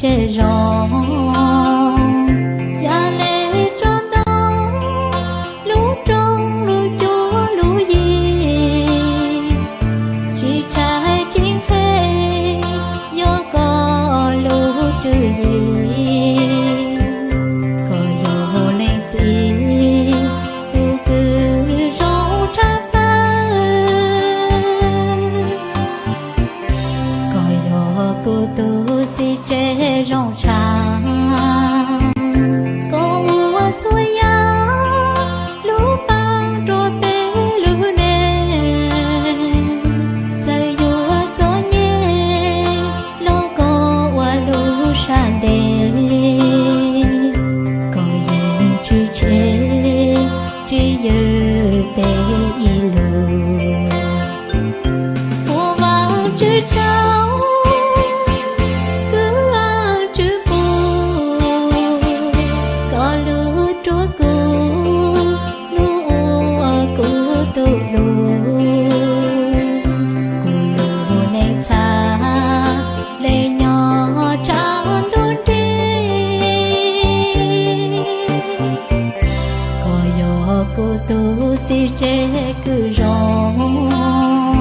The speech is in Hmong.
tsev zoo, yam li tsob ntoo, lub roob lub cuab lub yig, tsis tshaib tsis nqhis, yog koj lub tswv yim. Koj yog leej txiv, tus kws zoo tshaj plaws. Koj yog kuv tus txiv tsev zoo tshaj. Koj ua txhua yam lub paab rua peb lub neej. Txawm yuav txom nyem los koj ua lub sab ntev. Koj yeej tsis tseg tsis yws peb ib lus. Ua Vaajtswv tsaug, kwv Vaajtswv pub koj lub rua kuv, lub ua kuv tug lug. Kuv lub neej txhaj le nyob tshav ntuj nrig. Koj yog kuv tus txiv tsev kws zoo.